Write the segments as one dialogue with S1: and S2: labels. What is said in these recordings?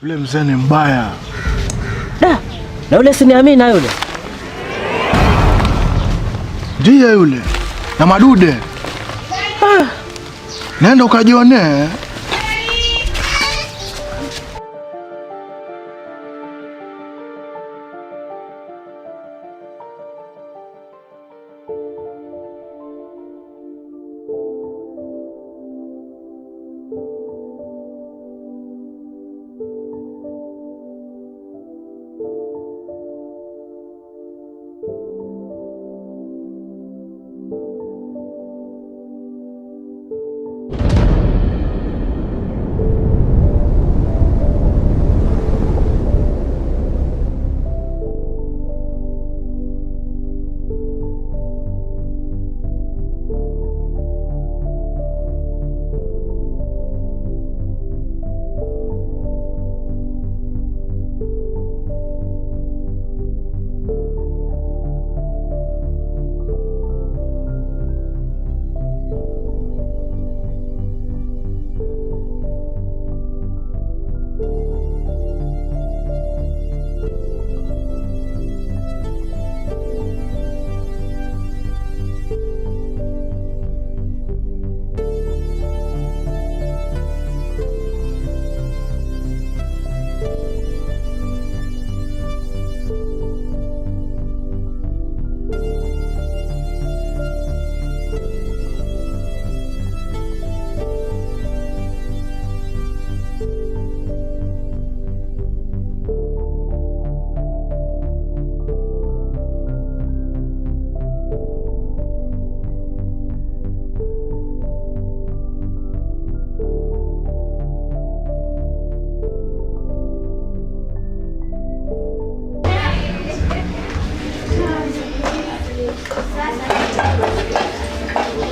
S1: Yule mzee ni mbaya.
S2: Da, na yule si ni Amina yule.
S1: Ndiye yule na madude. Nenda ukajionee.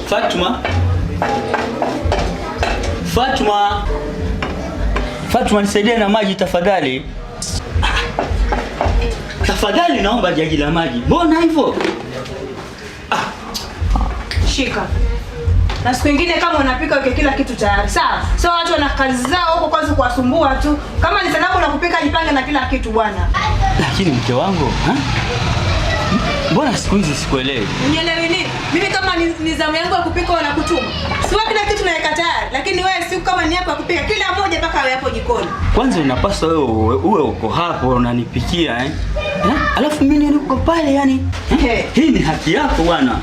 S3: Fatuma, Fatuma, Fatuma, nisaidie na maji tafadhali. Tafadhali naomba jagi la maji. Mbona hivyo?
S4: Shika. Na siku nyingine kama unapika weke kila kitu tayari. Sawa? So watu wana kazi zao huko kwanza kuwasumbua tu. Kama ni salamu na kupika jipange na kila kitu bwana.
S3: Lakini mke wangu, ha? Mbona siku hizi sikuelewi?
S4: Unielewi nini? Mimi kama ni zamu yangu ya kupika wanakutuma. Si wewe kila kitu naweka tayari, lakini wewe siku kama ni yako ya kupika kila mmoja mpaka awe hapo jikoni.
S3: Kwanza unapaswa wewe uwe uko hapo unanipikia eh? Eh? Alafu mimi niko pale yani. Eh?
S4: Hey.
S3: Hii ni haki yako bwana.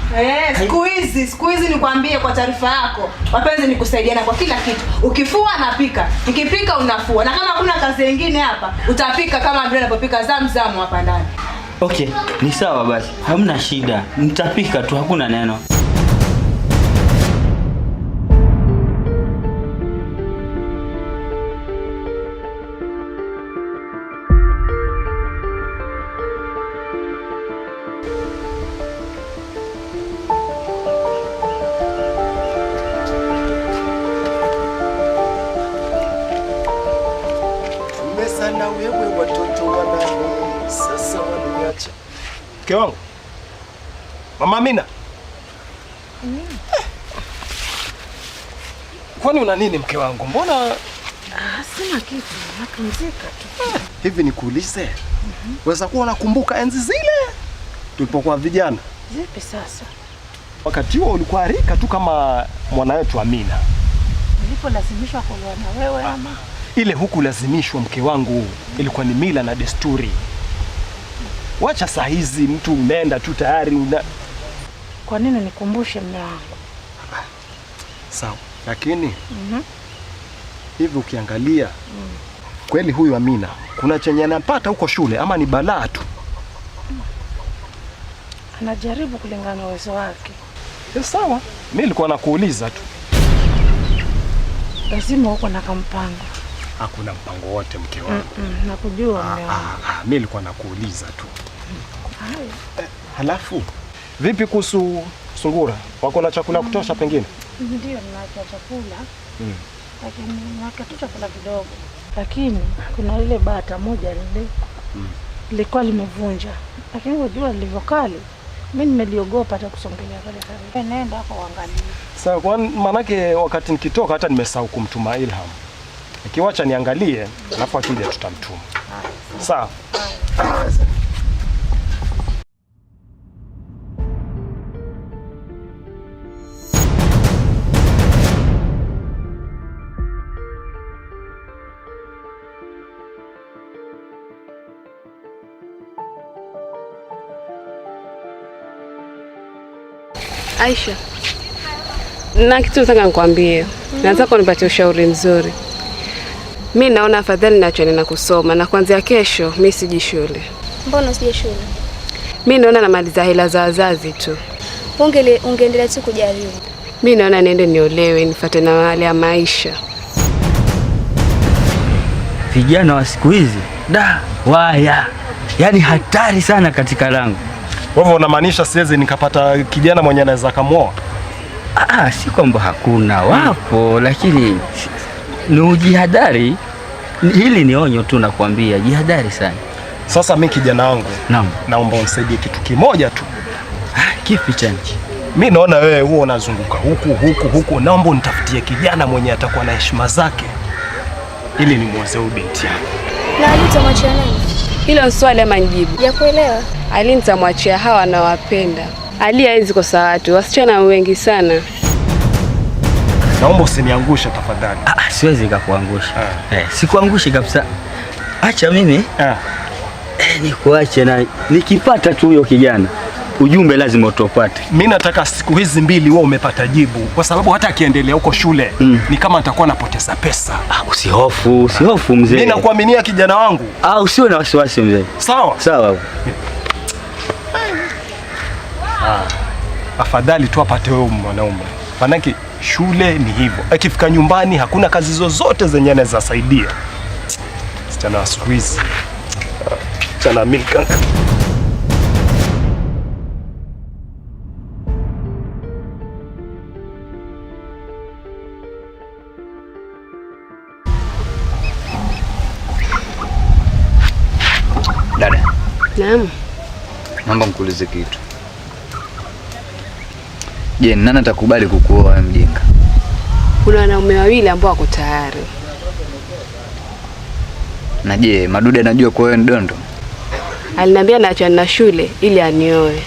S4: Siku hizi nikwambie kwa taarifa yako, wapenzi ni kusaidiana kwa kila kitu. Ukifua napika, nikipika unafua. Na kama hakuna kazi nyingine hapa, utapika kama vile unapopika zamzamu hapa ndani.
S3: Okay, ni sawa basi. Hamna shida. Nitapika tu, hakuna neno.
S5: Tumesana wewe watoto wanane sasa waniacha. Mke wangu. Mama Amina. Kwani una nini mke wangu? Mbona
S6: Sina kitu, napumzika tu.
S5: hivi nikuulize? Weza kuwa unakumbuka enzi zile tulipokuwa vijana?
S6: Zipi sasa?
S5: Wakati huo ulikuwa rika tu kama mwana wetu Amina.
S6: Nilipolazimishwa kuolewa na wewe ama?
S5: Ile hukulazimishwa mke wangu, ilikuwa ni mila na desturi. Wacha saa hizi mtu unaenda tu tayari una...
S6: Kwa nini nikumbushe mume wangu?
S5: Sawa, lakini hivi ukiangalia kweli huyu Amina kuna chenye anapata huko shule ama ni balaa tu?
S6: Anajaribu kulingana na uwezo wake.
S5: Sawa, mimi nilikuwa nakuuliza tu.
S6: Lazima uko na kampango.
S5: Hakuna mpango wote mke wangu.
S6: Nakujua mume wangu.
S5: Mimi nilikuwa nakuuliza tu.
S6: Haya.
S5: Halafu vipi kuhusu sungura? Wako na chakula kutosha pengine?
S6: Ndio, nina chakula. Lakini nina tu chakula kidogo. Lakini kuna lile bata moja lile lilikuwa limevunja. Lakini unajua lilivyokali, mimi nimeliogopa hata kusongelea pale karibu. Nenda hapo uangalie.
S5: Sawa, kwa manake wakati nikitoka hata nimesahau kumtuma Ilham. Ikiwacha niangalie, alafu akija tutamtuma. Sawa.
S7: Aisha, na kitu nataka nikwambie. Nataka unipatie ushauri mzuri. Mi naona afadhali niachane na kusoma na kuanzia kesho mi siji shule.
S8: Mbona usije shule?
S7: Mi naona namaliza hela za wazazi tu.
S8: Ungeendelea tu kujaribu.
S7: Mi naona niende niolewe nifuate na wale ya maisha.
S3: Vijana wa siku hizi da waya, yaani hatari sana katika lango.
S5: Kwa hivyo unamaanisha siwezi nikapata kijana mwenye anaweza kamuoa?
S3: Ah, si kwamba hakuna, wapo, lakini ni ujihadhari. Hili ni onyo tu nakwambia, jihadhari sana.
S5: Sasa mi kijana wangu,
S3: Naam.
S5: naomba unisaidie kitu kimoja tu.
S3: Kipi tena?
S5: Mi naona wewe huwa unazunguka huku huku huku, naomba unitafutie kijana mwenye atakuwa na heshima zake ili nimwoze huyu binti yangu.
S8: Na Ali utamwachia nani?
S7: Hilo swali ama nijibu?
S8: Ya kuelewa.
S7: Ali nitamwachia hawa nawapenda. Ali hawezi kosa watu, wasichana wengi sana.
S5: Naomba usiniangushe tafadhali.
S3: Ah, siwezi nikakuangusha. Sikuangushi kabisa. Acha mimi nikuache na nikipata tu huyo kijana ujumbe lazima utopate.
S5: Mi nataka siku hizi mbili wewe umepata jibu, kwa sababu hata akiendelea huko shule ni kama nitakuwa napoteza pesa.
S3: Usihofu, usihofu mzee.
S5: Mimi nakuaminia kijana wangu.
S3: Usiwe na wasiwasi mzee.
S5: Sawa?
S3: Sawa.
S5: Afadhali tu apate wewe mwanaume. Manake shule ni hivyo. Akifika nyumbani hakuna kazi zozote zenye anaweza saidia. Sichana wa siku hizi. Chana milka.
S9: Dada.
S7: Naam.
S9: Naomba nikuulize kitu. Je, nani atakubali kukuoa wewe mjinga?
S7: Kuna wanaume wawili ambao wako tayari.
S9: Na je, Madude anajua kuwa wewe ni dondo?
S7: Aliniambia naachana na shule ili anioe.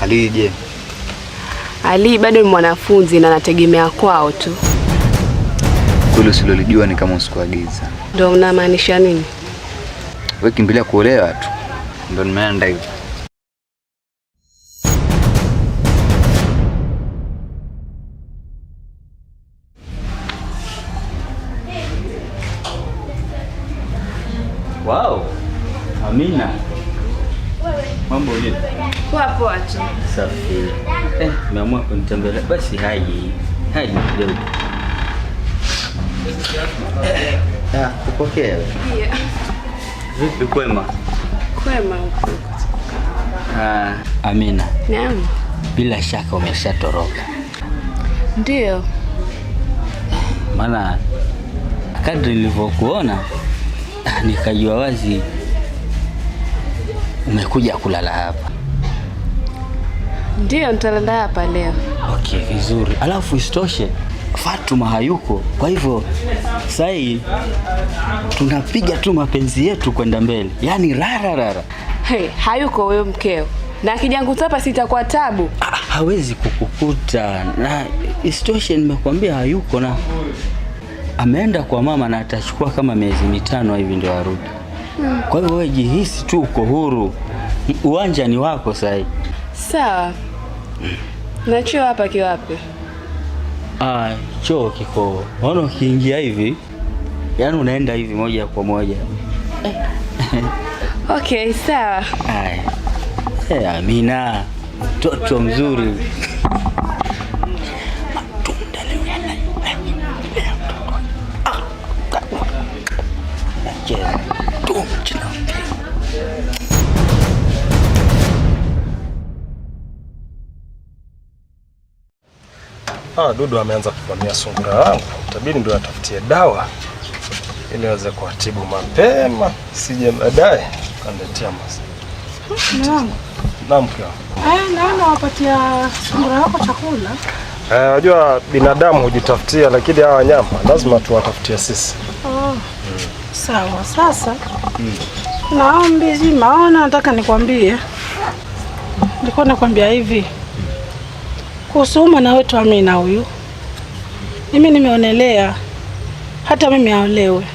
S9: Ali je?
S7: Ali bado ni mwanafunzi na anategemea kwao tu.
S9: Kweli usilolijua ni kama usikuagiza.
S7: Ndio unamaanisha nini?
S9: Wewe kimbilia kuolewa tu. Ndio nimeenda hivyo.
S3: Wow. Amina. Mambo vipi?
S7: Poa poa tu.
S3: Safi. Umeamua kunitembelea. Basi haji. Haji kidogo. Kupokea.
S7: Yeah.
S3: Vipi kwema?
S7: Kwema huko.
S3: Amina.
S7: Naam.
S3: Bila shaka umeshatoroka.
S7: Ndio.
S3: Maana kadri nilivyokuona nikajua wazi umekuja kulala hapa.
S7: Ndio, nitalala hapa leo.
S3: Okay, vizuri. Alafu isitoshe Fatuma hayuko, kwa hivyo sasa tunapiga tu mapenzi yetu kwenda mbele. Yaani rara rara.
S7: Hey, hayuko huyo mkeo. Na akijangu hapa sitakuwa tabu.
S3: Hawezi kukukuta. Na isitoshe nimekuambia hayuko na ameenda kwa mama na atachukua kama miezi 5 hivi ndio arudi. Kwa hivyo wewe jihisi tu uko huru. Uwanja ni wako sasa.
S7: Sawa. Na choo hapa kiwapi?
S3: Choo kiko. Unaona ukiingia hivi, yaani unaenda hivi moja kwa moja.
S7: Okay, sawa.
S3: Haya. Amina, mtoto mzuri. Matunda leo yana. Nacheza.
S5: Dudu ameanza kuvamia sungura wangu. Itabidi ndio atafutie dawa ili aweze kuwatibu mapema, sije baadaye kaniletea masi.
S6: Naam.
S5: Naam, mke wangu.
S6: Naona wapatia sungura wako chakula.
S5: Unajua binadamu hujitafutia, lakini hawa wanyama lazima tuwatafutie sisi.
S6: Oh. Sawa, sasa naombi maona nataka nikwambie. Nilikuwa nakwambia hivi kuhusu mwana wetu Amina huyu, mimi nimeonelea hata mimi aolewe.